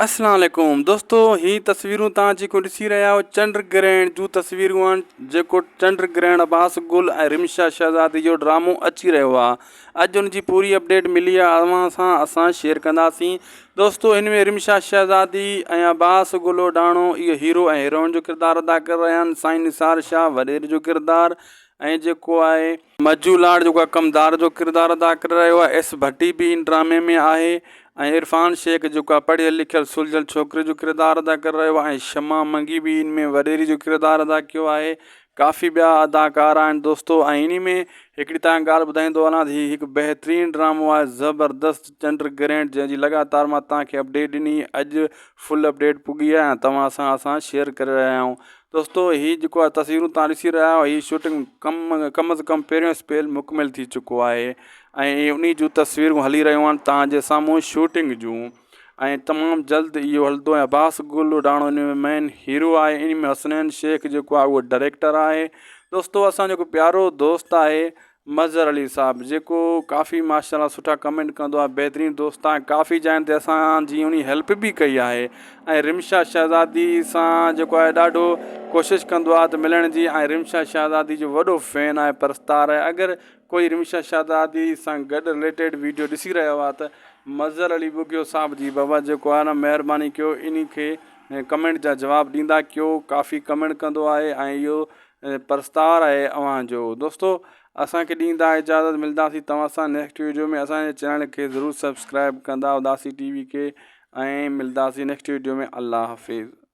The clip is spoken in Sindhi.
اسلام عليڪم دوستو هي تصويرون توهان جيڪو ڏسي رهيا آهيو چنڊ گرهڻ جون تصويرون آهن جيڪو چنڊ گرهڻ عباس گل ۽ رمشا شهزادي جو ڊرامو اچي رهيو آهي اڄ ان جي پوري اپڊيٽ ملي آهي اوهان سان اسان شيئر ڪنداسين دوستو هن ۾ رمشا شهزادي ۽ عباس گل اوڍاڻو اهو هيرو ۽ هيروئن جو ڪردار ادا ڪري رهيا آهن سائين نثار شاهه وڏير جو ڪردار ۽ جيڪو آهي مجو لاڙ جيڪو آهي ڪمدار جو ڪردار ادا ڪري رهيو آهي ايس ڀٽي به ان ڊرامي ۾ آهي ۽ عرفان شيخ جيڪو آهي پڙهيل لکيل سلجهيل ڇوڪري جو ڪردار ادا ڪري رهيو آهي ۽ شمع منگي به ان ۾ وڏيري جو ڪردار ادا ڪيو آهي ڪافي ٻيا اداڪار آهن دوستو ۽ انهي ۾ هڪڙي تان ڳالهه ٻڌائيندو هلان ته هي هڪ بهترين ڊرامو آهي زبردست چنڊ گرهڻ جنهن جي لڳاتار مان توهان کي اپڊيٽ ڏني اڄ فل اپڊيٽ پڳي آهي ۽ توهان سان اسان شيئر ڪري رهيا آهيون دوستو هي جيڪو آهي تصويرون توهان ڏسي رهيا آهيو هي شوٽنگ ڪم ڪم از ڪم پهريون اسپيل مڪمل ٿي چڪو آهي ۽ انهي جون تصويرون هلي رهيون آهن توهان جي سامهون شوٽنگ جون ۽ تمام جلد اهو هلندو ۽ عباس گل اڏاڻو ان ۾ مين هيرو آهي ان ۾ حسنين شيخ جيڪو آهي اهو ڊائريڪٽر آهي دوستو اسان جو هڪ پيارو دوست آهي مظهر علي صاحب جيڪو ڪافي ماشاء الله سٺا ڪمينٽ ڪندو آهي بهترين دوست آهي ڪافي جاين تي اسان جي انهي هيلپ به ڪئي آهي ۽ رمشا شهزادي سان جيڪو آهي ڏاڍو ڪوشش ڪندو آهي ته ملڻ جي ۽ رمشا شهزادي جو وڏو فين آهي پرستار آهي اگر ڪوئي رمشا شهزادي سان گڏ رليٽيڊ ويڊيو ڏسي رهيو آهي ته مظهر علي ٻگهيو صاحب جي بابا جيڪو آهي نه مهرباني ڪيو انهي کي ڪمينٽ جا جواب ڏيندا ڪيو ڪافي ڪمينٽ ڪندو آهي ۽ اهو پرستار آهي اوهان جو دوستو اسان کي ڏيندا اجازت ملداسين توهان سان نيڪسٽ ويڊيو ۾ اسان جي چينل کي ضرور سبسڪرائب ڪندا اداسي ٽي وي کي ۽ ملداسين نيڪسٽ ويڊيو ۾ الله حافظ.